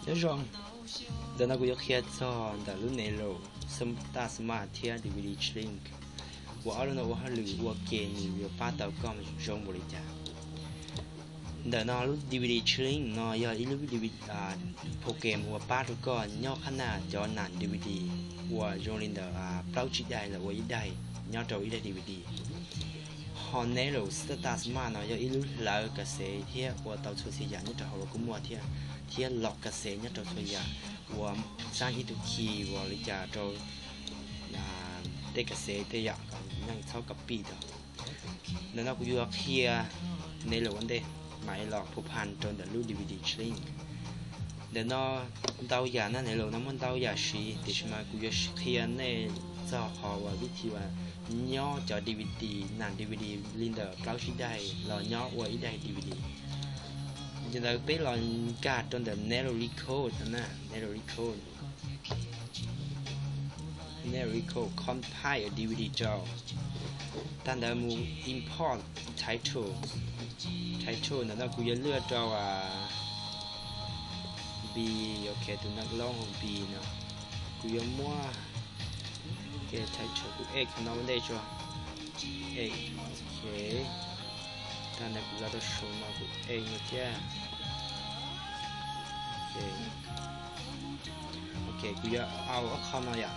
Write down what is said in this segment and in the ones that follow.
Nyob zoo, ntawm no kuv yuav qhia txog ntawm lub Nelo Star Smart thiab D V D Link, uas ob lub no ua hauj lwm ua ke nws yuav pab tau koj zoo npaum li cas. Ntawm no lub D V D Link no yog ib lub program uas pab rau koj nyob qhab naj cov nam D V D uas zoo li ntawm plaub tsib daim los ua ib daim nyob rau ib daim D V D. Ho Nelo Star Smart no yog ib lub hlawv kas xev thiab ua tau txhua txhia yam nyob rau hauv los kuj muaj thiab, thiab los kas xev nyob rau txhua yam, ua txaab ib tug khi uas li cas rau tej kas xev tej yam kom neeg txhob copy tau. Ntawm no kuv yuav qhia Nelo ua ntej, mam li los phu phan rau ntawm lub D V D Link. Ntawm no ntau yam na, Nelo no muaj ntau yam siv, tiam sis mas kuv yuav qhia nej txog qhov uas vib thi uas nyob cov D V D, nam D V D li ntawm plaub tsib daim los nyob ua ib daim D V D. Ntawd peb los nkag rau ntawm Nelo Record na, Nelo Record. Nelo Record compile D V D rau. Tag ntawd mus import title. Title ntawm no kuv yuav lwaj rau B, ok, tus neeg loob hu B no. Kuv yuav muab title kuv add qhov no ua ntej tso. Add, ok. Tag ntawd kuv los rau saum no kuv add no thiab. Ok, kuv yuav au ob qho no yom.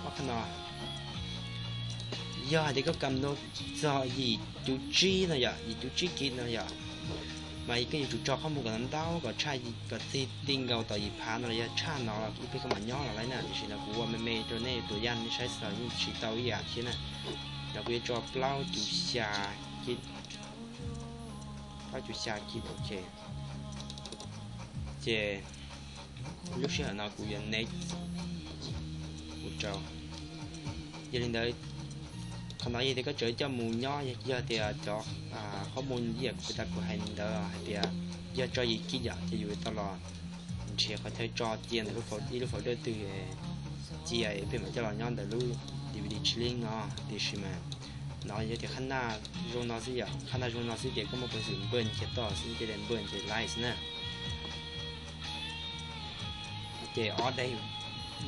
Ob qho no, yog hais tias koj kam ntau txog yim cuv tsib no yom, yim cuv tsib kib no yom, mas koj yuav tsum tso qhob mus kom ntau kom tshaj, kom txig ti nkaus tom yim phav no los yog tshaj no los ib pliag koj mam nyob los lawm na. Tiam sis no kuv ua me me rau nej tus yaj nej saib xav yeej siv tau ib yam thiab na. Los kuv yuav tso plaub cuv xya kib, plaub cuv xya kib, ok. Ces lub sij hawm no kuv yuav next, kuv rau. Yog li ntawd, qhov no yog tias koj tseem coj mus nyob, yog tias cov qhob mus ib yam kuv tas kuv hais ntawd hais tias yog tso yim kib yom ces yus tau los nrhiav qhov chaw tso cia ntawm ib lub folder twg, cia peb mam coj los nyob ntawm lub D V D Link no. Tiam sis mas no yog tias qhab naj zoo no xwb yom, qhab naj zoo no xwb ces koj muaj peev xwm npaj kiag toj xwb, cia li npaj ces laib xwb na. Ces ob daim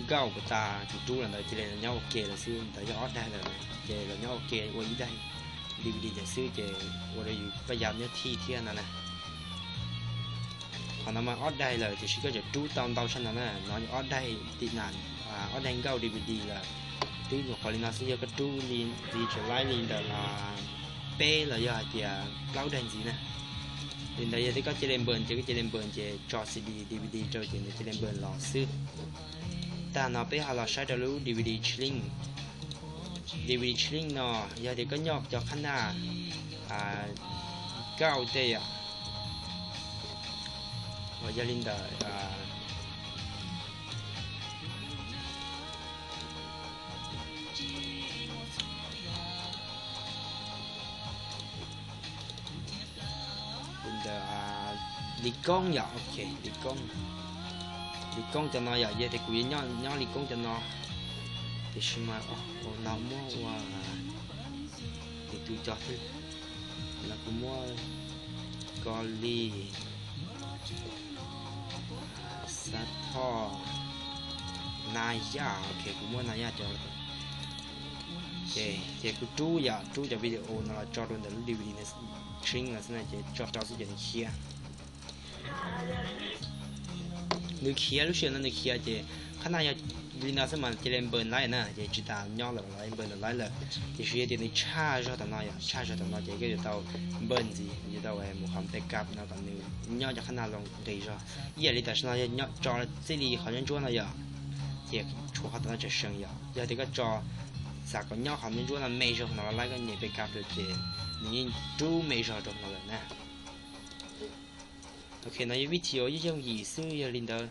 nkauj kuv tas kuv rub los ntawd cia li los nyob ua ke lawm xwb, ntawd yog ob daim lawm, ces los nyob ua ke ua ib daim D V D ntawd xwb ces ua rau yus paj yaj nyob thij thiab no na. Qhov no mas ob daim lawm tiam sis koj tseem rub tau ntau tshaj no na, no yog ob daim tim na, ob daim nkauj D V D lawm. Twb nyuam qhuav li no xwb, yog koj rub li, li tseem laib li ntawm peb los yog hais tias plaub daim ntxiv na. Li ntawd yog tias koj cia li npaj ces koj cia li npaj ces tso C D D V D rau ces nws cia li npaj los xwb. Tag no peb ho los saib rau lub D V D Link. D V D Link no yog tias koj nyob cov qhab naj nkauj tej yom, uas yog li ntawm li ntawm Lis Koob yom, ok, Lis Koob. Lis Koob cov no yom, yog tias kuv yuav nyob Lis Koob cov no, tiam sis mas ua no muab ua tus cov thiab, no kuv muab Kos Lis, Xav Thoj, Nas Yaj, ok, kuv muab Nas Yaj cov. Ces kuv rub yom, rub cov video no los tso rau ntawm lub D V D Link no xwb na, ces tso rau xwb ces nws khiav. Nws khiav, lub sij hawm no nws khiav ces qhab naj yog li no xwb mas cia li npaj laib na, ces tsis tas nyob lawm los npaj laib lawm. Tiam sis yog tias nws tshaj zog tom no yom, tshaj zog tom no ces koj yuav tau npaj ntxiv, yuav tau mus qhov backup no kom nws nyob cov qhab naj zoo nqis zog. Ib yam li tam sim no yog nyob tso txij li qhov ntsuab ntsuab no yom, ces tshuav qhov tom no tseem seem yom. Yog tias koj tso, xav kom nyob qhov ntsuab ntsuab no me zog no los laib, koj nyem backup rau ces nws yeej rub me zog rau no lawm na. Ok, no yog vib thi uas yooj yooj yim xwb, yog li ntawd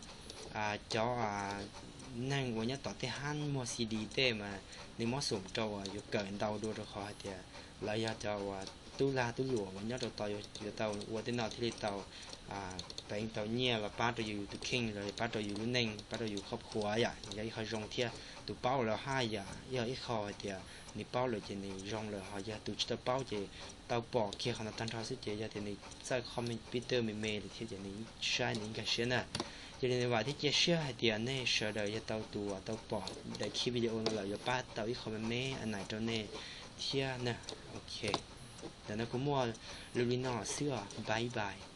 cov neeg uas nyob tom tej hab muag C D tej mas nws mob xoom rau uas yuav kawm ntau dua rau qhov hais tias lawv yog cov uas tub lag tub luam uas nyob rau tod yuav tau ua tej no thiaj li tau peev tau nyiaj los pab rau yus tus kheej los pab rau yus lub neej pab rau yus qhov phuav yom, yog ib qho zoo thiab. Tus paub los haj yam yog ib qho hais tias nws paub lawm ces nws zoo lawm, ho yog tus tsis tau paub ces tau pom kiag qhov no tag nrho xwb ces yog tias nws txawj comment pib twb me me lawm thiab ces nws saib nws nkag siab na. Vam thiab cia siab hais tias nej sawv daws yog tau tus uas tau pom daim video no lawm yuav pab tau ib qho me me a nais rau nej thiab na. Ok, ntawm no kuv muaj lus li no xwb os, bye bye.